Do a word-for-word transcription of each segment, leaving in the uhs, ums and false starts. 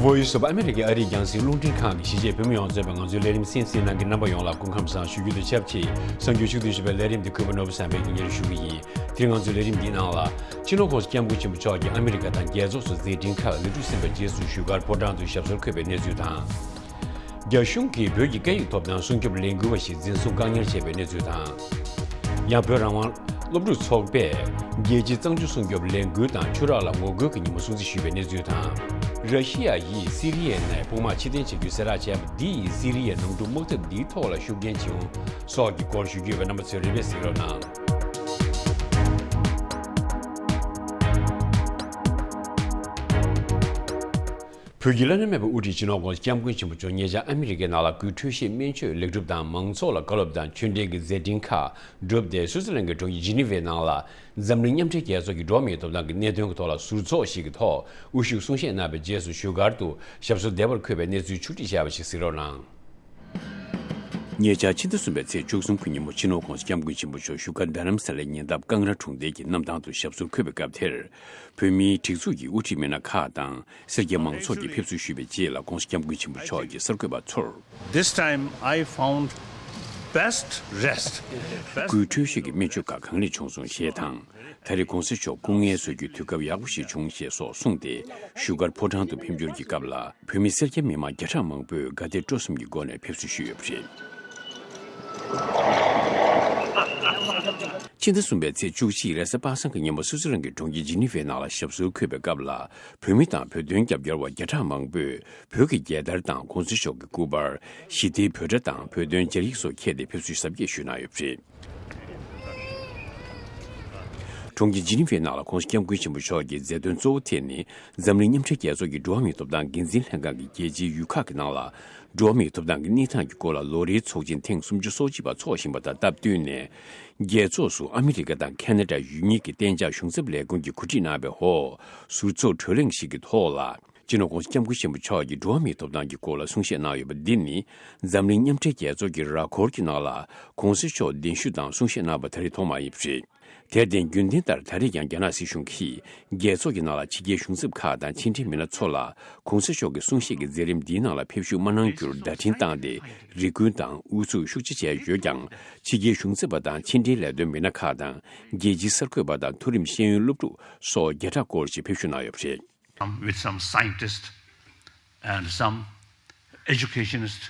Voice of America ཨ་རིའི་རྒྱང་སྲིང་རླུང་འཕྲིན་ཁང་གི་གཞིས་བྱེས་བོད་མི་ཡོངས་གཙོས་པའི་ང་ཚོའི་ལས་རིམ་གསན་གཟིགས་གནང་མཁན་རྣམ་པ་ཡོངས་ལ་སྐུ་ཁམས་བཟང་ཞུ་རྒྱུ་དང་ཆབས་ཅིག་གསར་འགྱུར་ཕྱོགས་བསྡུས་ཞུས་པའི་ལས་རིམ་འདི་གུས་པ་ནོར་བུ་བསམ་འཕེལ་གྱིས་སྙན་སྒྲོན་ཞུ་གི་ཡིན། དེ་རིང་ང་ཚོའི་ལས་རིམ་འདིའི་ནང་ལ། སྤྱི་ནོར་༸གོང་ས་༸སྐྱབས་མགོན་ཆེན་པོ་མཆོག་གིས་ཨ་མི་རི་ཀ་དང་རྒྱལ་ཚོགས་སུ་མཛད་འཕྲིན་ཁག་ལེགས་གྲུབ་ཟིན་པའི་རྗེས་སུ་བཞུགས་སྒར་ཕོ་བྲང་དུ་ཞབས་སོར་འཁོད་པའི་གནས་ཚུལ་དང་། རྒྱ་གཞུང་གིས་བོད་ཀྱི་སྐད་ཡིག་ཐོབ་ཐང་སྲུང་སྐྱོབ་ལས་འགུལ་བ་ཞིག་འཛིན་བཟུང་བཀག་ཉར་བྱས་པའི་གནས་ཚུལ་དང་། ཡང་བོད་རང་དབང་སློབ་ཕྲུག་ཚོགས་པས་རྒྱལ་སྤྱིའི་གཙང་ཆུ་སྲུང་སྐྱོབ་ལས་འགུལ་དང་ཆུ་རགས་ལ་ངོ་རྒོལ་གྱི་ཉིན་མོ་སྲུང་བརྩི་ཞུས་པའི་གནས་ཚུལ་དང་། ར་ཤི་ཡ་ཡིས་སི་རི་ཡའི་ནང་དཔུང་དམག་ཕྱིར་འཐེན་བྱ་རྒྱུའི་གསལ་བསྒྲགས་བྱས་པ་འདི་ཡིས་སི་རི་ཡའི་ནང་འཁྲུག་དམག་འཐབ་འདིའི་ཐོག་ལ་ཤུགས་རྐྱེན་ཅི་འོང་སོགས་ཀྱི་སྐོར་ཞུ་རྒྱུ་ཡོད་པས་རྣམ་པ་ཚོས་རེ་བས་གཟིགས་རོགས་གནང་། བོད་ཀྱི་བླ་ན་མེད་པའི་དབུ་ཁྲིད་སྤྱི་ནོར་༸གོང་ས་༸སྐྱབས་མགོན་ཆེན་པོ་མཆོག་ཉེ་ཆར་ཨ་མི་རི་ཀའི་ནང་ལ་སྐུའི་འཕྲོད་བཞེས་སྨན་བཅོས་ལེགས་གྲུབ་དང་མང་ཚོགས་ལ་བཀའ་སློབ་དང་ཆོས་འབྲེལ་གྱི་མཛད་འཕྲིན་ཁག་བསྒྲུབས་ཏེ། སུའུ་ཙི་ལན་གྱི་གྲོང་ཁྱེར་ཇི་ནི་ཝའི་ནང་ལ་འཛམ་གླིང་མཉམ་འབྲེལ་རྒྱལ་ཚོགས་ཀྱི་འགྲོ་བ་མིའི་ཐོབ་ཐང་གི་གནད་དོན་གྱི་ཐོག་ལ་ཟུར་ཚོགས་ཤིག་གི་ཐོག་དབུ་བཞུགས་གསུང་བཤད་གནང་བའི་རྗེས་སུ་བཞུགས་སྒར་དུ་ཞབས་སོར་བདེ་བར་འཁོད་པའི་གནས་ཚུལ་ཕྱོགས་བསྒྲིགས་བྱས་པ་ཞིག་གཟིགས་རོགས་གནང་། ཉེ་ཆར་ཕྱི་ཟླ་གསུམ་པའི་ཚེས་བཅུ་གསུམ་གྱི་ཉིན་མོ་སྤྱི་ནོར་༸གོང་ས་༸སྐྱབས་མགོན་ཆེན་པོ་མཆོག་བཞུགས་སྒར་རྡ་རམ་ས་ལའི་ཉེ་འདབས་ཀང་ར་གྲོང་རྡལ་གྱི་གནམ་ཐང་དུ་ཞབས་སོར་འཁོད་པའི་སྐབས་དེར། བོད་མིའི་སྒྲིག་འཛུགས་ཀྱི་དབུ་ཁྲིད་མི་སྣ་ཁག་དང་སེར་སྐྱ་མང་ཚོགས་ཀྱིས་ཕེབས་བསུ་ཞུས་པའི་རྗེས་ལ་༸གོང་ས་༸སྐྱབས་མགོན་ཆེན་པོ་མཆོག་གིས་གསར་འགོད་པ་ཚོར། This time I found best rest. Best. སྐུའི་འཕྲོད་བཞེས་ཀྱི་སྨན་བཅོས་ཁག་གང་ལེགས་བྱུང་སོང་ཞེས་དང་། ད་རེས་༸གོང་ས་མཆོག་སྐུ་ངལ་གསོ་རྒྱུའི་དུས་སྐབས་ཡག་པོ་ཞིག་བྱུང་ཞེས་སོགས་གསུངས་ཏེ། བཞུགས་སྒར་ཕོ་བྲང་དུ་ཕེབས་འབྱོར་གྱི་སྐབས་ལ། བོད་མི་སེར་སྐྱ་མི་མང་བརྒྱ་ཕྲག་མང་པོས་དགའ་དད་སྤྲོ་གསུམ་གྱི་སྒོ་ནས་ཕེབས་བསུ་ཞུས་ཡོད་པ་རེད། ཕྱི་ཟླ་གསུམ་པའི་ཚེས་བཅུ་གཅིག་རེས་གཟའ་པ་སངས་ཀྱི་ཉིན་མོ་སུའུ་ཙི་ལན་གྱི་གྲོང་ཁྱེར་ཇི་ནི་ཝའི་ནང་ལ་ཞབས་སོར་འཁོད་པའི་སྐབས་ལ། བོད་མི་དང་བོད་དོན་རྒྱབ་སྐྱོར་བ་བརྒྱ་ཕྲག་མང་པོས་བོད་ཀྱི་རྒྱལ་དར་དང་༸གོང་ས་མཆོག་གི་སྐུ་པར། ཞི་བདེའི་འབོད་སྒྲ་དང་བོད་དོན་སྦྱར་ཡིག་སོགས་འཁྱེར་ཏེ་ཕེབས་བསུའི་གཟབ་རྒྱས་ཞུས་གནང་ཡོད་པ་རེད། གྲོང་ཁྱེར་ཇི་ནི་ཝའི་ནང་ལ་༸གོང་ས་༸སྐྱབས་མགོན་ཆེན་པོ་མཆོག་གི་མཛད་དོན་གཙོ་བོ་དེ་ནི། འཛམ་གླིང་མཉམ་འབྲེལ་རྒྱལ་ཚོགས་ཀྱི་འགྲོ་བ་མིའི་ཐོབ་ཐང་འགན་འཛིན་ལྷན་ཁང་གི་རྒྱལ་སྤྱིའི་ཡུལ་ཁག་གི་ནང་ལ། འགྲོ་བ་མིའི་ཐོབ་ཐང་གི་གནས་སྟངས་ཀྱི་སྐོར་ལ་ལོ་རེའི་ཚོགས་ཆེན་ཐེངས་སུམ་ཅུ་སོ་གཅིག་པ་འཚོགས་བཞིན་པ་དང་སྟབས་བསྟུན་ནས། རྒྱལ་ཚོགས་སུ་ཨ་མི་རི་ཀ་དང་ཁ་ན་ཌ་ཡུལ་གཉིས་ཀྱི་གཏན་འཇགས་གཞུང་ཚབ་ལས་ཁུངས་ཀྱིས་གོ་སྒྲིག་གནང་བའི་འོག་ཟུར་ཚོགས་གྲོས་གླེང་ཞིག་གི་ཐོག་ལ། སྤྱི་ནོར་༸གོང་ས་༸སྐྱབས་མགོན་ཆེན་པོ་མཆོག་གིས་འགྲོ་བ་མིའི་ཐོབ་ཐང་གི་སྐོར་ལ་གསུང་བཤད་གནང་ཡོད་པ་འདི་ནི། འཛམ་གླིང་མཉམ་འབྲེལ་རྒྱལ་ཚོགས་ཀྱི་ར་སྐོར་གྱི་ནང་ལ་༸གོང་ས་མཆོག་གདན་ཞུ་དང་གསུང་བཤད་གནང་བ་ད་རེས་ཐོག་མ་ཡིན་པ་རེད། དེར་བརྟེན་རྒྱུན་ལྡན་ལྟར་ད་རེས་ཀྱང་རྒྱ་ནག་སྲིད་གཞུང་གིས་རྒྱལ་ཚོགས་ཀྱི་ནང་ལ་ཕྱི་རྒྱལ་གཞུང་ཚབ་ཁག་དང་ཕྱི་འབྲེལ་མི་སྣ་ཚོ་ལ་༸གོང་ས་མཆོག་གི་གསུང་བཤད་ཀྱི་མཛད་རིམ་འདིའི་ནང་ལ་ཕེབས་ཞུགས་མ་གནང་རྒྱུར་བརྡ་འཕྲིན་བཏང་སྟེ་རེ་སྐུལ་དང་ཨུ་ཚུགས་ཤུགས་ཆེ་བྱས་ཡོད་ཀྱང་། ཕྱི་རྒྱལ་གཞུང་ཚབ་པ་དང་ཕྱི་འབྲེལ་ལས་དོན་མི་སྣ་ཁག་དང་རྒྱལ་སྤྱིའི་གསར་འགོད་པ་དང་མཐོ་རིམ་ཤེས་ཡོན་སློབ་ཕྲུག་སོགས་བརྒྱ་ཕྲག་སྐོར་ཞིག་ཕེབས་ཞུགས་གནང་ཡོད་པ་རེད། With some scientists and some educationists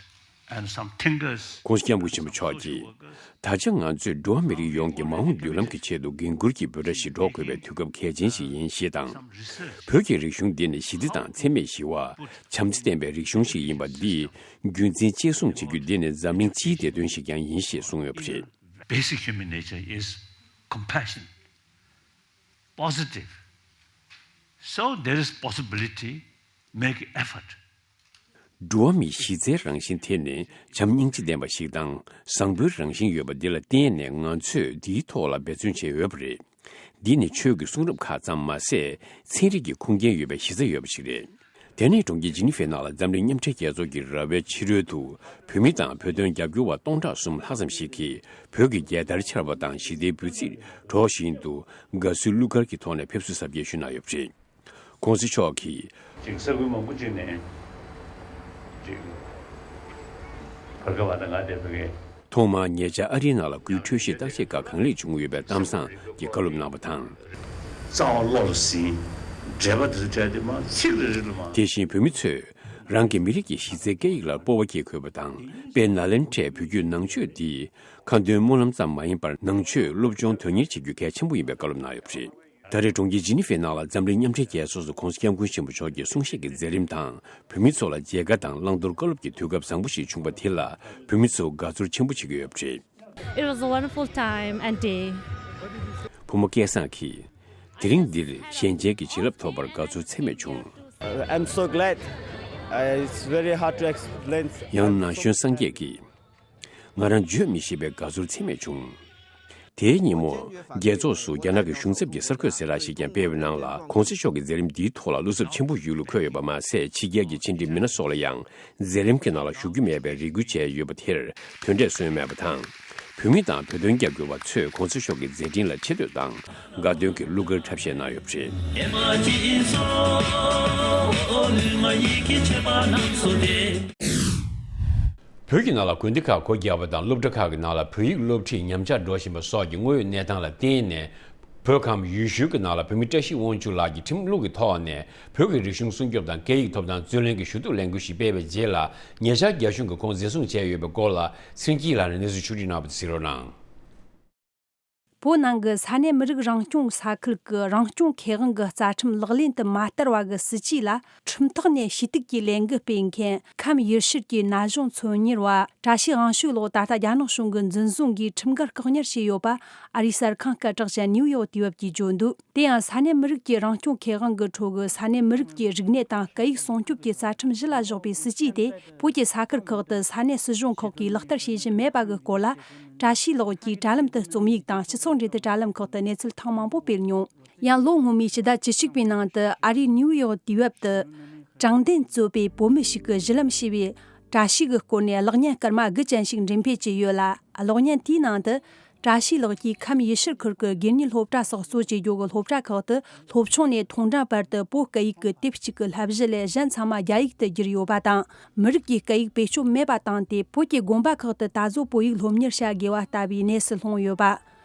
and some thinkers. ༸གོང་ས་༸སྐྱབས་མགོན་ཆེན་པོ་མཆོག་གིས། ད་ཆ་ང་ཚོས་འགྲོ་བ་མི་རིགས་ཡོངས་ཀྱི་མ་འོངས་མདུན་ལམ་གྱི་ཆེད་དུ་འགན་འཁུར་གྱི་འབོད་སྒྲ་ཞིག་སྒྲོག་དགོས་པའི་དུས་སྐབས་གལ་ཆེན་ཞིག་ཡིན་ཞེས་དང་། བོད་ཀྱི་རིག་གཞུང་འདི་ནི་ཞི་བདེ་དང་འཚེ་མེད་ཞི་བ། བྱམས་བརྩེ་ལྡན་པའི་རིག་གཞུང་ཞིག་ཡིན་པ་འདི། རྒྱུན་འཛིན་གཅེས་སྲུང་བྱེད་རྒྱུ་འདི་ནི་འཛམ་གླིང་སྤྱིའི་བདེ་དོན་ཞིག་ཀྱང་ཡིན་ཞེས་གསུངས་ཡོད་པ་རེད། Basic human nature is compassion, positive. So there is possibility, make effort. འགྲོ་བ་མིའི་གཞི་རྩའི་རང་བཞིན་དེ་ནི་བྱམས་སྙིང་རྗེ་ལྡན་པ་ཞིག་དང་བཟང་པོའི་རང་བཞིན་ཡོད་པ་འདི་ལ་བརྟེན་ནས་ང་ཚོས་འདིའི་ཐོག་ལ་འབད་བརྩོན་བྱས་ཡོད་པ་རེད། འདི་ནི་ཆོས་ཀྱི་གསུང་རབ་ཁག་ཙམ་མ་ཟད་ཚན་རིག་གི་ཁུངས་སྐྱེལ་ཡོད་པའི་གཞི་རྩ་ཡོད་པ་ཞིག་རེད། དེ་ནས་གྲོང་ཁྱེར་ཇི་ནི་ཝའི་ནང་ལ་འཛམ་གླིང་མཉམ་འབྲེལ་རྒྱལ་ཚོགས་ཀྱི་ར་བའི་ཕྱི་རོལ་དུ་བོད་མི་དང་བོད་དོན་རྒྱབ་སྐྱོར་བ་སྟོང་ཕྲག་གསུམ་ལྷག་ཙམ་ཞིག་གིས་བོད་ཀྱི་རྒྱལ་དར་འཕྱར་བ་དང་ཞི་བདེའི་འབོད་ཚིག་སྒྲོག་བཞིན་དུ་དགའ་བསུའི་གླུ་གར་གྱི་ཐོག་ནས་ཕེབས་བསུ་གཟབ་རྒྱས་ཞུས་གནང་ཡོད་པ་རེད། ༸གོང་ས་མཆོག་གིས། ཅིག་ས་ཁུལ་མང་པོ་ཅིག་ནས་ཅིག་བར་སྐབས་བ་དང་ང་དེ་བོད་སྐད། ཐོག་མར་ཉེ་ཆར་ཨ་རིའི་ནང་ལ་སྐུའི་འཕྲོད་བཞེས་བརྟག་དཔྱད་ཁག་གང་ལེགས་བྱུང་ཡོད་པའི་གཏམ་བཟང་གི་བཀའ་སློབ་གནང་བ་དང་། རྩ་བ་བློ་ལ་ཟིན། འགྲེལ་པ་དེ་ཚོ་བྲལ་ཏེ་མ་ཚིག་རེ་རེ་ལ་མ། དེ་བཞིན་བོད་མི་ཚོས་རང་གི་མི་རིགས་ཀྱི་གཞི་རྩའི་སྐད་ཡིག་ལ་སྤོབས་པ་སྐྱེ་དགོས་པ་དང་། དཔེར་ན་ལན་ཁྲས་བོད་བརྒྱུད་ནང་ཆོས་འདི་ཁ་འདོན་སྨོན་ལམ་ཙམ་མ་ཡིན་པར་ནང་ཆོས་སློབ་སྦྱོང་དོན་གཉེར་བྱེད་རྒྱུ་གལ་ཆེན་པོ་ཡིན་པའི་བཀའ་སློབ་གནང་ཡོད་པ་རེད། ད་རེས་གྲོང་ཁྱེར་ཇི་ནི་ཝའི་ནང་ལ་འཛམ་གླིང་མཉམ་འབྲེལ་རྒྱལ་ཚོགས་སུ་༸གོང་ས་༸སྐྱབས་མགོན་ཆེན་པོ་མཆོག་གི་གསུང་བཤད་ཀྱི་མཛད་རིམ་དང་། བོད་མི་ཚོ་ལ་མཇལ་ཁ་དང་བླང་དོར་བཀའ་སློབ་ཀྱི་དུས་སྐབས་བཟང་པོ་ཞིག་བྱུང་བ་དེ་ལ་བོད་མི་ཚོ་དགའ་ཚོར་ཆེན་པོ་བྱེད་ཀྱི་ཡོད་པ་རེད། It was a wonderful time and day. བུ་མོ་སྐལ་བཟང་གིས། དེ་རིང་འདིར་ཞལ་མཇལ་གྱི་བྱིན་རླབས་ཐོབ་པར་དགའ་ཚོར་ཚད་མེད་བྱུང་། I'm so glad. Uh, it's very hard to explain. ཡང་ན་གཞོན་སངས་རྒྱས་ཀྱིས། ང་རང་བརྗོད་མི་ཤེས་པའི་དགའ་ཚོར་ཚད་མེད་བྱུང་། དེའི་ཉིན་མོ། རྒྱལ་ཚོགས་སུ་རྒྱ་ནག་གི་གཞུང་ཚབ་ཀྱིས་གསར་འགོད་གསལ་བསྒྲགས་ཤིག་ཀྱང་སྤེལ་བའི་ནང་ལ། ༸གོང་ས་མཆོག་གི་མཛད་རིམ་འདིའི་ཐོག་ལ་བློ་འཚབ་ཆེན་པོ་ཡུལ་ལ་འཁོད་ཡོད་པ་མ་ཟད། ཕྱི་རྒྱལ་གྱི་ཕྱི་འབྲེལ་མི་སྣ་སོགས་ལ་ཡང་མཛད་རིམ་གྱི་ནང་ལ་ཞུགས་རྒྱུ་མེད་པའི་རེ་སྐུལ་བྱས་ཡོད་པ་དེར་དོན་འབྲས་སོན་མེད་པ་དང་། བོད་མི་དང་བོད་དོན་རྒྱབ་སྐྱོར་བ་ཚོས་གོང་ས་མཆོག་གི་མཛད་འཕྲིན་ལ་ཆེ་བསྟོད་དང་དགའ་སྟོན་གྱི་གླུ་གར་འཁྲབ་གཞས་གནང་ཡོད་པ་རེད། བོད་ཀྱི་ནང་ལ་དགོན་སྡེ་ཁག་སྒོ་བརྒྱབ་པ་དང་སློབ་གྲྭ་ཁག་གི་ནང་ལ་བོད་ཡིག་སློབ་ཁྲིད་ཉམས་ཆག་འགྲོ་བཞིན་པ་སོགས་ཀྱི་དངོས་ཡོད་གནས་སྟངས་ལ་བརྟེན་ནས། བོད་ཁམས་ཡུལ་ཤུལ་གྱི་ནང་ལ་བོད་མི་བཀྲ་ཤིས་དབང་ཕྱུག་ལགས་ཀྱིས་ཁྲིམས་ལུགས་ཀྱི་ཐོག་ནས་བོད་ཀྱི་རིག་གཞུང་སྲུང་སྐྱོབ་དང་སྐད་ཡིག་ཐོབ་ཐང་རྩོད་ལེན་གྱི་ཞུ་གཏུག་ལས་འགུལ་ཞིག་སྤེལ་བའི་རྗེས་ལ། ཉེ་ཆར་རྒྱ་གཞུང་གིས་ཁོང་འཛིན་བཟུང་བྱས་ཡོད་པའི་སྐོར་ལ་ཚེ་རིང་སྐྱིད་ལགས་ནས་གནས་ཚུལ་ཕྱོགས་སྒྲིག་གནང་བ་དེ་གཟིགས་རོགས་གནང་། བོད་ནང་གི་ས་གནས་མི་རིགས་རང་སྐྱོང་ས་ཁུལ་གྱི་རང་སྐྱོང་ཁེ་དབང་གི་རྩ་ཁྲིམས་ལག་ལེན་དུ་མ་བསྟར་བ་གི་སྲིད་ཇུས་ལ་ཁྲིམས་ཐོག་ནས་ཞུ་གཏུག་གི་ལས་འགུལ་སྤེལ་མཁན་ཁམས་ཡུལ་ཤུལ་གྱི་ན་གཞོན་ཚོན་གཉེར་བ་བཀྲ་ཤིས་དབང་ཕྱུག་ལགས་ད་ལྟ་རྒྱ་ནག་གཞུང་གི་འཛིན་བཟུང་གིས་ཁྲིམས་འགལ་བཀག་ཉར་བྱས་ཡོད་པ་ཨ་རིའི་གསར་ཁང་སྐད་གྲགས་ཅན་ནིའུ་ཡོག་དུས་བབ་ཀྱིས་བརྗོད་འདུག་དེ་ཡང་ས་གནས་མི་རིགས་ཀྱི་རང་སྐྱོང་ཁེ་དབང་གི་ཁྲོད་ཀྱི་ས་གནས་མི་རིགས་ཀྱི་རིག་གནས་དང་སྐད་ཡིག་སྲུང་སྐྱོབ་ཀྱི་རྩ་ཁྲིམས་གཞི་ལ་བཞག་པའི་སྲིད་ཇུས་དེ་བོད་ཀྱི་ས་ཁུལ་ཁག་ཏུ་ས་གནས་སྲིད་གཞུང་ཁག་གིས་ལག་བསྟར་བྱེད་བཞིན་མེད་པ་གི་སྐོར་ལ། བཀྲ་ཤིས་ལགས་ཀྱིས་དྲ་ལམ་དུ་རྩོམ་ཡིག་དང་སྤྱི་ཚོགས་འབྲེལ་མཐུད་དྲ་ལམ་ཁག་ཏུ་གནས་ཚུལ་ཐེངས་མང་པོ་སྤེལ་མྱོང་། ཡང་ལོ་སྔོན་མའི་ཕྱི་ཟླ་བཅུ་གཅིག་པའི་ནང་དུ་ཨ་རིའི་ནིའུ་ཡོག་དུས་བབ་ཏུ། དྲང་བདེན་གཙོས་པའི་བོད་མི་ཞིག་གི་གཞི་ལམ་ཞེས་པའི་བཀྲ་ཤིས་ཀྱི་སྐོར་ནས་གློག་བརྙན་སྐར་མ་དགུ་ཅན་ཞིག་འགྲེམས་སྤེལ་བྱས་ཡོད་ལ། གློག་བརྙན་དེའི་ནང་དུ། བཀྲ་ཤིས་ལགས་ཀྱིས་ཁམས་ཡུལ་ཤུལ་ཁུལ་གྱི་དགེ་བསྙེན་སློབ་གྲྭ་སོགས་གཙོ་བྱས་ཡོད་པའི་སློབ་གྲྭ་ཁག་ཏུ་སློབ་ཆུང་ནས་མཐོ་འབྲིང་བར་དུ་བོད་སྐད་ཡིག་གི་དེབ་གཅིག་གི་བསླབ་གཞི་ལས་གཞན་ཚང་མ་རྒྱ་ཡིག་ཏུ་བསྒྱུར་ཡོད་པ་དང་། མི་རིགས་ཀྱི་སྐད་ཡིག་བེད་སྤྱོད་མེད་པ་བཏང་སྟེ་བོད་ཀྱི་དགོན་པ་ཁག་ཏུ་ད་གཟོད་བོད་ཡིག་སློབ་གཉེར་བྱ་དགོས་པ་ལྟ་བུའི་གནས་སུ་ལྷུང་ཡོད་པ།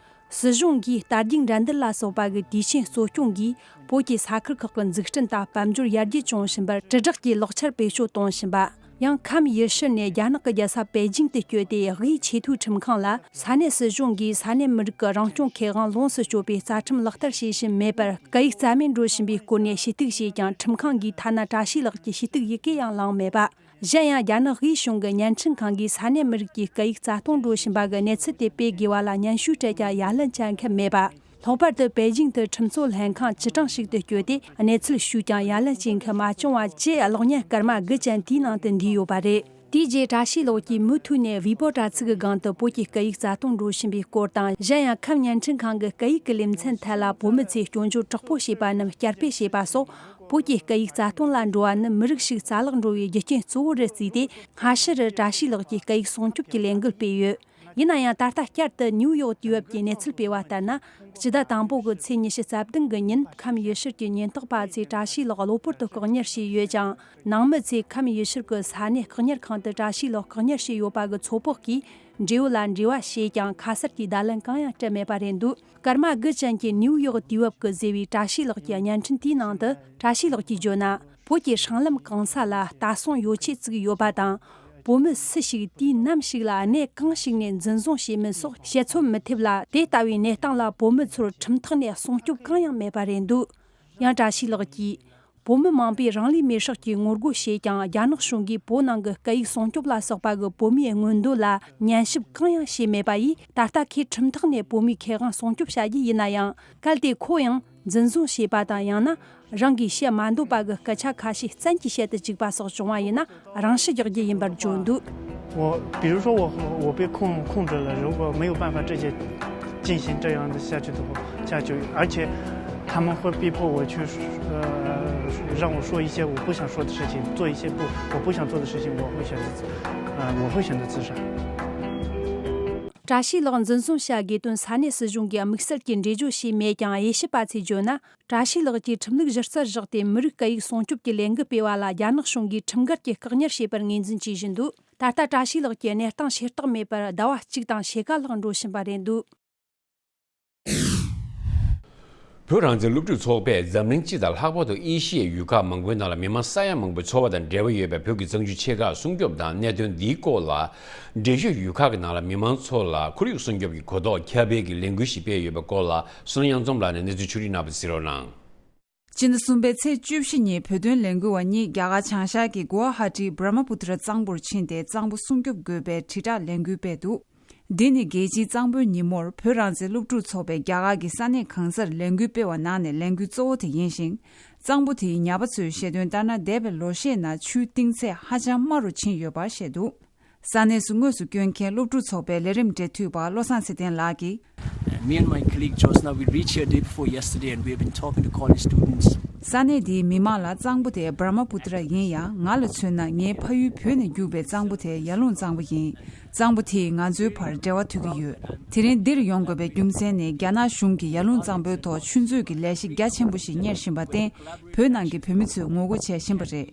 སྲིད་གཞུང་གིས་རྟ་རྒྱུག་འགྲན་བསྡུར་ལ་སོགས་པ་གི་དུས་ཆེན་གཙོ་སྐྱོང་གིས་བོད་ཀྱི་ས་ཁུལ་ཁག་གི་འཛུགས་སྐྲུན་དང་དཔལ་འབྱོར་ཡར་རྒྱས་བྱུང་བཞིན་པར་དྲིལ་བསྒྲགས་ཀྱི་ལག་ཆར་བེད་སྤྱོད་གཏོང་བཞིན་པ། ཡང་ཁམས་ཡུལ་ཤུལ་ནས་རྒྱ་ནག་གི་རྒྱལ་ས་པེ་ཅིང་དུ་བསྐྱོད་དེ་དབུས་ཆེས་མཐོའི་ཁྲིམས་ཁང་ལ་ས་གནས་སྲིད་གཞུང་གིས་ས་གནས་མི་རིགས་ཀྱི་རང་སྐྱོང་ཁེ་དབང་ལོངས་སུ་སྤྱོད་པའི་རྩ་ཁྲིམས་ལག་བསྟར་བྱེད་བཞིན་མེད་པར་སྐད་ཡིག་རྩ་མེད་འགྲོ་བཞིན་པའི་སྐོར་ནས་ཞུ་གཏུག་བྱས་ཀྱང་ཁྲིམས་ཁང་གིས་ཐ་ན་བཀྲ་ཤིས་ལགས་ཀྱི་ཞུ་གཏུག་ཡི་གེ་ཡང་བླངས་མེད་པ། གཞན་ཡང་རྒྱ་ནག་དབུས་གཞུང་གི་བརྙན་འཕྲིན་ཁང་གིས་ས་གནས་མི་རིགས་ཀྱི་སྐད་ཡིག་རྩ་སྟོངས་འགྲོ་བཞིན་པ་གི་གནས་ཚུལ་དེ་སྤེལ་དགོས་པ་ལ་སྙན་ཞུ་སྤྲད་ཀྱང་ཡ་ལན་བྱ་མཁན་མེད་པ། ལྷག་པར་དུ་པེ་ཅིང་དུ་ཁྲིམས་རྩོད་ལྷན་ཁང་སྤྱི་གྲངས་ཤིག་ཏུ་བསྐྱོད་དེ་གནས་ཚུལ་ཞུས་ཀྱང་ཡ་ལན་བྱེད་མཁན་མ་བྱུང་བ་བཅས་གློག་བརྙན་སྐར་མ་དགུ་ཅན་དེའི་ནང་དུ་འདུས་ཡོད་པ་རེད། དེའི་རྗེས་བཀྲ་ཤིས་ལགས་ཀྱིས་མུ་མཐུད་ནས་ཝི་པོ་དྲ་ཚིགས་ཀྱི་སྒང་དུ་བོད་ཀྱི་སྐད་ཡིག་རྩ་སྟོངས་འགྲོ་བཞིན་པའི་སྐོར་དང་། གཞན་ཡང་ཁམས་བརྙན་འཕྲིན་ཁང་གི་སྐད་ཡིག་གི་ལེ་ཚན་ཐད་ལ་བོད་མི་ཚོས་སྐྱོན་བརྗོད་དྲག་པོ་བྱས་པ་རྣམས་བསྐྱར་སྤེལ་བྱས་པ་སོགས། བོད་ཀྱི་སྐད་ཡིག་རྩ་སྟོངས་ལ་འགྲོ་བ་ནི་མི་རིགས་ཤིག་རྩ་བརླག་འགྲོ་བའི་རྒྱུ་རྐྱེན་གཙོ་བོ་རུ་བརྩིས་ཏེ། སྔ་ཕྱི་རུ་བཀྲ་ཤིས་ལགས་ཀྱིས་སྐད་ཡིག་སྲུང་སྐྱོབ་ཀྱི་ལས་འགུལ་སྤེལ་ཡོད། ཡིན་ན་ཡང་ད་ལྟ་བསྐྱར་དུ་ནིའུ་ཡོག་དུས་བབ་ཀྱིས་གནས་ཚུལ་སྤེལ་བ་ལྟར་ན། སྤྱི་ཟླ་དང་པོ་གི་ཚེས་ཉི་ཤུ་རྩ་བདུན་གི་ཉིན་ཁམས་ཡུལ་ཤུལ་གྱི་ཉེན་རྟོག་པ་ཚོས་བཀྲ་ཤིས་ལགས་གློ་བུར་དུ་བཀག་ཉར་བྱས་ཡོད་ཅིང་། ནང་མི་ཚོས་ཁམས་ཡུལ་ཤུལ་གྱི་ས་གནས་བཀག་ཉར་ཁང་དུ་བཀྲ་ཤིས་ལགས་བཀག་ཉར་བྱས་ཡོད་པ་གི་ཚོད་དཔག་གིས་འབྲེལ་ཡོད་ལ་འབྲེལ་བ་བྱས་ཀྱང་ཁ་གསལ་གྱི་བརྡ་ལན་གང་ཡང་སྤྲད་མེད་པ་རེད་འདུག་སྐར་མ་དགུ་ཅན་གྱི་ནིའུ་ཡོག་དུས་བབ་ཀྱིས་གཟིགས་པའི་བཀྲ་ཤིས་ལགས་ཀྱི་བརྙན་འཕྲིན་དེའི་ནང་དུ། བཀྲ་ཤིས་ལགས་ཀྱིས་བརྗོད་ན། བོད་ཀྱི་སྲང་ལམ་གང་ས་ལ་ལྟ་སྲུང་ཡོ་ཆས་བཙུགས་ཡོད་པ་དང་། བོད་མི་སུ་ཞིག་དུས་ནམ་ཞིག་ལ་གནས་གང་ཞིག་ནས་འཛིན་བཟུང་བྱེད་མིན་སོགས་བཤད་ཚོད་མི་ཐེབས་ལ། དེ་ལྟ་བུའི་གནས་སྟངས་ལ་བོད་མི་ཚོར་ཁྲིམས་ཐོག་ནས་སྲུང་སྐྱོབ་གང་ཡང་མེད་པ་རེད་འདུག་ཡང་བཀྲ་ཤིས་ལགས་ཀྱིས། བོད་མི་མང་པོས་རང་ལུས་མེར་སྲེག་གི་ངོ་རྒོལ་བྱས་ཀྱང་རྒྱ་ནག་གཞུང་གིས་བོད་ནང་གི་སྐད་ཡིག་སྲུང་སྐྱོབ་ལ་སོགས་པ་གི་བོད་མིའི་མངོན་འདོད་ལ་ཉན་ཞིབ་གང་ཡང་བྱས་མེད་པ་ཡིས། ད་ལྟ་ཁོས་ཁྲིམས་ཐོག་ནས་བོད་མིའི་ཁེ་དབང་སྲུང་སྐྱོབ་བྱ་རྒྱུ་ཡིན་ན་ཡང་། གལ་ཏེ་ཁོ་ཡང་འཛིན་བཟུང་བྱས་པ་དང་། ཡང་ན་རང་གིས་བཤད་མ་འདོད་པ་གི་སྐད་ཆ་ཁ་ཤས་བཙན་གྱིས་བཤད་དུ་བཅུག་པ་སོགས་བྱུང་བ་ཡིན་ན། རང་ཤི་རྒྱག་རྒྱུ་ཡིན་པར་བརྗོད་འདུག 我比如说我我被控控制了，如果没有办法这些进行这样的下去的话下去，而且他们会逼迫我去呃让我说一些我不想说的事情，做一些不我不想做的事情，我会选择呃我会选择自杀。 བཀྲ་ཤིས་ལགས་འཛིན་བཟུང་བྱ་དགོས་དོན་ས་གནས་སྲིད་གཞུང་གིས་དམིགས་བསལ་གྱི་འགྲེལ་བརྗོད་བྱས་མེད་ཀྱང་། དབྱེ་ཞིབ་པ་ཚོས་བརྗོད་ན། བཀྲ་ཤིས་ལགས་ཀྱིས་ཁྲིམས་ལུགས་གཞི་རྩར་བཞག་སྟེ་མི་རིགས་སྐད་ཡིག་སྲུང་སྐྱོབ་ཀྱི་ལས་འགུལ་སྤེལ་བ་ལ་རྒྱ་ནག་གཞུང་གིས་ཁྲིམས་འགལ་གྱི་བཀག་ཉར་བྱས་པར་ངོས་འཛིན་བྱེད་བཞིན་འདུག་ད་ལྟ་བཀྲ་ཤིས་ལགས་ཀྱི་གནས་སྟངས་ཤེས་རྟོགས་མེད་པར་ཟླ་བ་གཅིག་དང་ཕྱེད་ཀ་ལྷག་འགྲོ་བཞིན་པ་རེད་འདུག་བོད་རང་བཙན་སློབ་ཕྲུག་ཚོགས་པས་འཛམ་གླིང་སྤྱི་དང་ལྷག་པར་དུ་ཨེ་ཤི་ཡའི་ཡུལ་ཁག་མང་པོའི་ནང་ལ་མི་མང་ས་ཡ་མང་པོའི་འཚོ་བ་དང་འབྲེལ་བ་ཡོད་པའི་བོད་ཀྱི་གཙང་ཆུ་ཆེ་ཁག་སྲུང་སྐྱོབ་དང་གནད་དོན་འདིའི་སྐོར་ལ། འགྲེལ་བརྗོད་ཡུལ་ཁག་གི་ནང་ལ་མི་མང་ཚོ་ལ་ཁོར་ཡུག་སྲུང་སྐྱོབ་ཀྱི་གོ་རྟོགས་ཁྱབ་སྤེལ་གྱི་ལས་འགུལ་ཞིག་སྤེལ་ཡོད་པའི་སྐོར་ལ། བསོད་ནམས་གཡང་འཛོམས་ལགས་ནས་གནས་ཚུལ་ཕྱོགས་སྒྲིག་གནང་བ་གཟིགས་རོགས་གནང་། སྤྱི་ཟླ་གསུམ་པའི་ཚེས་བཅུ་བཞི་ཉིན་བོད་དོན་ལས་འགུལ་བ་གཉིས་རྒྱ་གར་བྱང་ཤར་གྱི་གུ་ཝ་ཧ་ཏིའི་བྷྲ་མ་པུ་ཏྲ་གཙང་པོར་ཕྱིན་ཏེ་གཙང་པོ་སྲུང་སྐྱོབ་དགོས་པའི་དྲིལ་བསྒྲགས་ལས་འགུལ་སྤེལ་འདུག་འདི་ནི་རྒྱལ་སྤྱིའི་གཙང་པོའི་ཉིན་མོར་བོད་རང་བཙན་སློབ་ཕྲུག་ཚོགས་པས་རྒྱ་གར་གྱི་ས་གནས་གང་སར་ལས་འགུལ་སྤེལ་བ་ནང་ནས་ལས་འགུལ་གཙོ་བོ་དེ་ཡིན་ཞིང་། གཙང་པོ་དེའི་ཉ་པ་ཚོའི་བཤད་དོན་ལྟར་ན། འདས་པའི་ལོ་ཤས་ནང་ཆུའི་གཏིང་ཚད་ཧ་ཅང་དམའ་རུ་ཕྱིན་ཡོད་པར་བཤད་འདུག་ས་གནས་སུ་དངོས་སུ་བསྐྱོད་མཁན་སློབ་ཕྲུག་ཚོགས་པའི་ལས་རིམ་འབྲེལ་མཐུད་པ་བློ་བཟང་ཚེ་བརྟན་ལགས་ཀྱིས། Me and my colleague Jyotsna, we reached here day before yesterday and we have been talking to college students. ས་གནས་འདིའི་མི་མང་ལ་གཙང་པོ་དེ་བྷ་ར་མ་པུ་ཏྲ་ཡིན་ཡང་། ང་ལ་མཚོན་ན་ངའི་ཕ་ཡུལ་བོད་ནས་རྒྱུགས་པའི་གཙང་པོ་དེ་ཡར་ཀླུང་གཙང་པོ་ཡིན། གཙང་པོ་དེས་ང་ཚོའི་བར་འབྲེལ་བ་མཐུད་ཀྱི་ཡོད། དེ་རིང་འདིར་ཡོང་དགོས་པའི་རྒྱུ་མཚན་ནི། རྒྱ་ནག་གཞུང་གིས་ཡར་ཀླུང་གཙང་པོའི་ཐོག་ཆུ་མཛོད་ཀྱི་ལས་གཞི་རྒྱ་ཆེན་པོ་ཞིག་གཉེར་བཞིན་པར་བརྟེན། བོད་ནང་གི་བོད་མི་ཚོས་ངོ་རྒོལ་བྱེད་བཞིན་པ་རེད།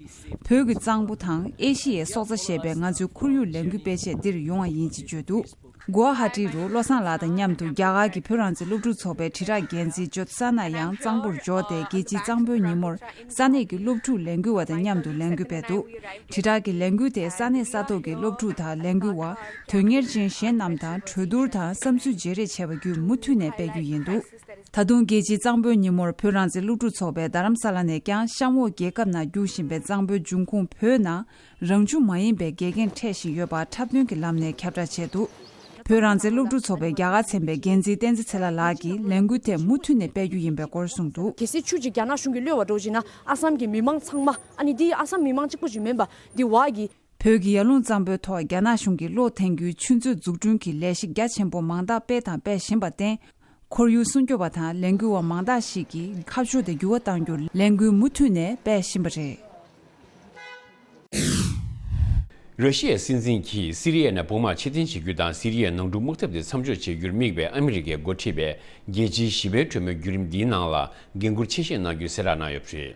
བོད་ཀྱི་གཙང་པོ་དང་ཨེ་ཤི་ཡའི་སྲོག་རྩ་ཞེས་པའི་ང་ཚོའི་ཁོར་ཡུག་ལས་འགུལ་སྤེལ་ཆེད་འདིར་ཡོང་བ་ཡིན་ཅེས་བརྗོད་འདུག་གུ་ཝ་ཧ་ཏི་རུ་བློ་བཟང་ལགས་དང་མཉམ་དུ་རྒྱ་གར་གྱི་བོད་རང་བཙན་སློབ་ཕྲུག་ཚོགས་པའི་དྲིལ་བསྒྲགས་འགན་འཛིན་ཇོ་ཏི་ས་ན་ཡང་གཙང་པོར་འབྱོར་ཏེ། རྒྱལ་སྤྱིའི་གཙང་པོའི་ཉིན་མོར་ས་གནས་ཀྱི་སློབ་ཕྲུག་ལས་འགུལ་བ་དང་མཉམ་དུ་ལས་འགུལ་སྤེལ་འདུག་དྲིལ་བསྒྲགས་ཀྱི་ལས་འགུལ་དེ་ས་གནས་ས་ཐོག་གི་སློབ་ཕྲུག་དང་ལས་འགུལ་བ། དོན་གཉེར་ཅན་གཞན་རྣམས་དང་གྲོས་བསྡུར་དང་བསམ་ཚུལ་བརྗེ་རེས་བྱས་པ་བརྒྱུད་མུ་མཐུད་ནས་སྤེལ་རྒྱུ་ཡིན་འདུག་ད་དུང་རྒྱལ་སྤྱིའི་གཙང་པོའི་ཉིན་མོར་བོད་རང་བཙན་སློབ་ཕྲུག་ཚོགས་པས་རྡ་རམ་ས་ལ་ནས་ཀྱང་གཤམ་འོག་རྒྱལ་ཁབ་ནང་རྒྱུག་བཞིན་པའི་གཙང་པོའི་འབྱུང་ཁུངས་བོད་ནང་རང་བྱུང་མ་ཡིན་པའི་འགལ་རྐྱེན་འཕྲད་བཞིན་ཡོད་པ་འཁྲབ་སྟོན་གྱི་ལམ་ནས་ཁྱབ་བསྒྲགས་བྱས་འདུག་བོད་རང་བཙན་སློབ་ཕྲུག་ཚོགས་པའི་རྒྱ་གར་ཚན་པའི་འགན་འཛིན་བསྟན་འཛིན་ཚེ་ལྷ་ལགས་ཀྱིས་ལས་འགུལ་དེ་མུ་མཐུད་ནས་སྤེལ་རྒྱུ་ཡིན་པའི་སྐོར་གསུངས་འདུག་གལ་སྲིད་ཆུ་ཅིག་རྒྱ་ནག་གཞུང་གིས་གློད་པ་འདྲ་བོ་ཅིག་ན། ཨ་སམ་གྱི་མི་མང་ཚང་མ། ཨ་ནི་འདི་ཨ་སམ་མི་མང་གཅིག་པོ་ཞིག་མིན་པ་འདི་བ་གི་བོད་ཀྱི་ཡར་ཀླུང་གཙང་པོའི་ཐོག་རྒྱ་ནག་གཞུང་གིས་གློག་འཐེན་རྒྱུའི་ཆུ་མཛོད་འཛུགས་སྐྲུན་གྱི་ལས་གཞི་རྒྱ་ཆེན་པོ་མང་དག་སྤེལ་དང་སྤེལ་བཞིན་པར་བརྟེན། ཁོར་ཡུག་སྲུང་སྐྱོབ་པ་དང་ལས་འགུལ་བ་མང་དག་ཞིག་གིས་ཁ་ཕྱོགས་དེ་འགྱུར་བ་གཏང་རྒྱུར་ལས་འགུལ་མུ་མཐུད་ནས་སྤེལ་བཞིན་པ་རེད། ར་ཤི་ཡའི་སྲིད་འཛིན་གྱིས་སི་རི་ཡའི་ནང་དཔུང་དམག་ཕྱིར་འཐེན་བྱེད་རྒྱུ་དང་། སི་རི་ཡའི་ནང་འཁྲུག་དམག་འཐབ་དེ་མཚམས་འཇོག་བྱེད་རྒྱུར་དམིགས་པའི་ཨ་མི་རི་ཀས་འགོ་ཁྲིད་པའི་རྒྱལ་སྤྱིའི་ཞི་བའི་གྲོས་མོལ་བརྒྱུད་རིམ་འདིའི་ནང་ལ་འགན་འཁུར་ཆེ་བཞེས་གནང་རྒྱུའི་གསལ་བསྒྲགས་གནང་ཡོད་པ་རེད།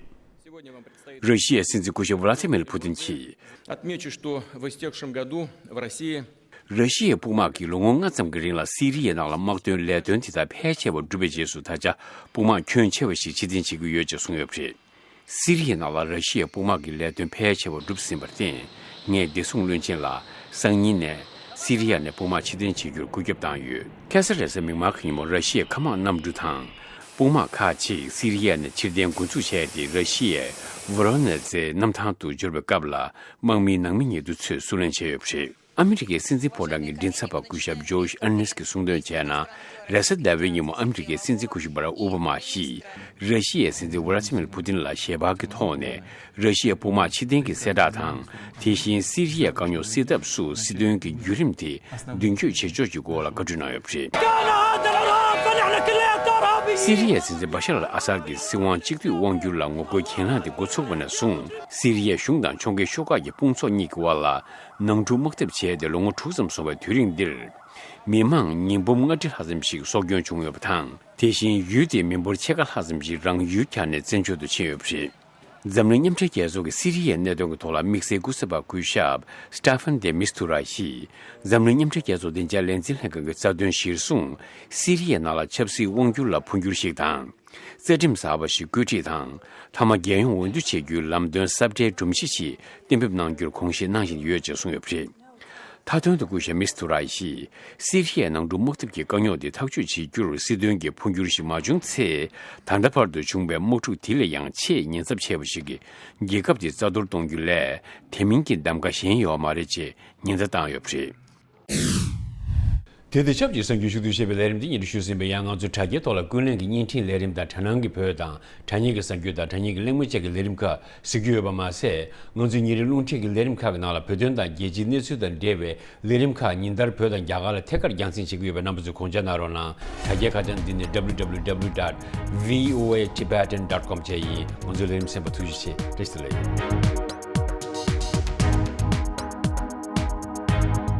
ར་ཤི་ཡའི་སྲིད་འཛིན་སྐུ་ཞབས་ཝ་ལ་ཏི་མིར་ཕུ་ཏིན་གྱིས། Отмечу, что в истекшем году в России. ར་ཤི་ཡའི་དཔུང་དམག་གིས་ལོ་ངོ་ལྔ་ཙམ་གྱི་རིང་ལ་སི་རི་ཡའི་ནང་ལ་དམག་དོན་ལས་དོན་དེ་དག་ཕལ་ཆེ་བ་གྲུབ་པའི་རྗེས་སུ། ད་ཆ་དཔུང་དམག་ཁྱོན་ཆེ་བ་ཞིག་ཕྱིར་འཐེན་བྱེད་ཀྱི་ཡོད་ཅེས་གསུངས་ཡོད་པ་རེད། སི་རི་ཡའི་ནང་ལ་ར་ཤི་ཡའི་དཔུང་དམག་གི་ལས་དོན་ཕལ་ཆེ་བ་གྲུབ་ཟིན་པར་བརྟེན། ངས་བདེ་སྲུང་བློན་ཆེན་ལ་སང་ཉིན་ནས་སི་རི་ཡ་ནས་དཔུང་དམག་ཕྱིར་འཐེན་བྱེད་རྒྱུར་བཀོད་ཁྱབ་བཏང་ཡོད། ཁ་སང་རེས་གཟའ་མིག་དམར་གྱི་ཉིན་མོ་ར་ཤི་ཡའི་མཁའ་དམག་གནམ་གྲུ་དང་དཔུང་དམག་ཁག་ཅིག་སི་རི་ཡ་ནས་ཕྱིར་འཐེན་འགོ་འཛུགས་བྱས་ཏེ། ར་ཤི་ཡའི་ཝོ་རོ་ནེ་ཛེ་གནམ་ཐང་དུ་འབྱོར་བའི་སྐབས་ལ། དམག་མིའི་ནང་མི་ཉེ་དུ་ཚོས་བསུ་ལེན་བྱས་ཡོད་པ་རེད། ཨ་མི་རི་ཀའི་སྲིད་འཛིན་ཕོ་བྲང་གི་མགྲིན་ཚབ་པ་སྐུ་ཞབས་ཇོ་ཤ་ཨར་ནེ་སི་གིས་གསུངས་དོན་བྱས་ན། རེས་གཟའ་ཟླ་བའི་ཉིན་མོ་ཨ་མི་རི་ཀའི་སྲིད་འཛིན་སྐུ་ཞབས་བྷ་རག་ཨོ་བྷ་མ་ཞིག་ར་ཤི་ཡའི་སྲིད་འཛིན་ཝ་ལ་ཏི་མིར་ཕུ་ཏིན་ལ་ཞལ་པར་གྱི་ཐོག་ནས་ར་ཤི་ཡའི་དཔུང་དམག་ཕྱིར་འཐེན་གྱི་གསལ་བསྒྲགས་དང་། དེ་བཞིན་སི་རི་ཡའི་དཀའ་རྙོག་སེལ་ཐབས་སུ་སྲིད་དོན་གྱི་བརྒྱུད་རིམ་དེ་མདུན་སྐྱོད་བྱེད་ཕྱོགས་ཀྱི་སྐོར་ལ་བཀའ་འཁྲོལ་གནང་ཡོད་པ་རེད། སི་རི་ཡའི་སྲིད་འཛིན་བྷ་ཤར་ཨལ་ཨ་སཱད་ཀྱི་སྲིད་དབང་གཅིག་སྡུད་དབང་སྒྱུར་ལ་ངོ་རྒོལ་གྱེན་ལངས་དེ་འགོ་ཚུགས་པ་ནས་བཟུང་། སི་རི་ཡའི་གཞུང་དང་ཕྱོགས་འགལ་ཤོག་ཁག་གི་དཔུང་ཚོགས་གཉིས་ཀྱི་དབར་ལ་ནང་འཁྲུག་དམག་འཐབ་བྱས་ཏེ་ལོ་ངོ་དྲུག་ཙམ་སོང་བའི་དུས་རིང་འདིར། མི་མང་ཉིས་འབུམ་ལྔ་ཁྲི་ལྷག་ཙམ་ཞིག་སྲོག་སྐྱོན་བྱུང་ཡོད་པ་དང་། དེ་བཞིན་ཡུལ་དེའི་མི་འབོར་ཕྱེད་ཀ་ལྷག་ཙམ་ཞིག་རང་ཡུལ་གྱར་ནས་བཙན་བྱོལ་དུ་ཕྱིན་ཡོད་པ་རེད། འཛམ་གླིང་མཉམ་འབྲེལ་རྒྱལ་ཚོགས་ཀྱི་སི་རི་ཡའི་གནད་དོན་གྱི་ཐོག་ལ་དམིགས་བསལ་སྐུ་ཚབ་པ་སྐུ་ཞབས་Staffan de Mistura ཡིས། འཛམ་གླིང་མཉམ་འབྲེལ་རྒྱལ་ཚོགས་བདེ་འཇགས་ལས་འཛིན་ལྷན་ཁང་གི་རྩ་དོན་གཞིར་བཟུང་། སི་རི་ཡའི་ནང་ལ་ཆབ་སྲིད་དབང་སྒྱུར་ལ་འཕོ་འགྱུར་ཞིག་དང་། རྩ་ཁྲིམས་གསར་པ་ཞིག་བཀོད་སྒྲིག་དང་། མཐའ་མ་རྒྱལ་ཡོངས་འོས་བསྡུ་བྱེད་རྒྱུའི་ལམ་སྟོན་ཟབ་ཁྲིད་སྒྲོམ་གཞི་ཞིག་གཏན་འབེབས་གནང་རྒྱུར་དགོངས་བཞེས་གནང་བཞིན་ཡོད་ཅེས་གསུངས་ཡོད་པ་རེད། མཐའ་དོན་དུ་སྐུ་ཞབས་མིས་ཏུ་ར་ཡིས། སི་རི་ཡའི་ནང་འཁྲུག་དམག་འཐབ་ཀྱི་དཀའ་རྙོག་འདི་ཐག་གཅོད་བྱེད་རྒྱུར་སྲིད་དོན་གྱི་འཕོ་འགྱུར་ཞིག་མ་བྱུང་ཚེ། ད་ལྟ་བར་དུ་བྱུང་བའི་དམག་འཁྲུག་དེ་ལས་ཡང་ཆེས་ཉེན་ཚབས་ཆེ་བ་ཞིག་གིས་རྒྱལ་ཁབ་དེ་རྩ་གཏོར་གཏོང་རྒྱུ་ལས་དེ་མིན་གྱི་གདམ་ག་གཞན་ཡོད་མ་རེད་ཅེས་ཉེན་བརྡ་བཏང་ཡོད་པ་རེད། དེ་དང་ཆབས་ཅིག་གསར་འགྱུར་ཞུ་གཏུག་ཞེས་པའི་ལས་རིམ་འདི་སྙན་སྒྲོན་ཞུས་ཟིན་པས། ཡང་ང་ཚོའི་དྲ་རྒྱའི་ཐོག་ལ་ཀུན་གླེང་གི་བརྙན་འཕྲིན་ལས་རིམ་དང་། དྲ་སྙིང་གི་གསར་འགྱུར་དང་། དྲ་སྙིང་གི་གླེང་མོལ་བཅས་ཀྱི་ལས་རིམ་ཁག་གཟིགས་རྒྱུ་ཡོད་པ་མ་ཟད། ང་ཚོའི་ཉིན་རེའི་རླུང་འཕྲིན་གྱི་ལས་རིམ་ཁག་གི་ནང་ལ་བོད་དོན་དང་རྒྱལ་སྤྱིའི་གནས་ཚུལ་དང་འབྲེལ་བའི་ལས་རིམ་ཁག་ཉིན་ལྟར་བོད་དང་རྒྱ་གར་ལ་ཐད་ཀར་རྒྱང་སྲིང་བྱེད་ཀྱི་ཡོད་པས། རྣམ་པ་ཚོས་དགོངས་འཇགས་གནང་རོགས་གནང་། དྲ་རྒྱའི་ཁ་བྱང་འདི་ནི་W W W dot V O A Tibetan dot com བཅས་ཡིན། ང་ཚོའི་ལས་རིམ་གསན་པར་ཐུགས་རྗེ་ཆེ། བཀྲ་ཤིས་བདེ་ལེགས།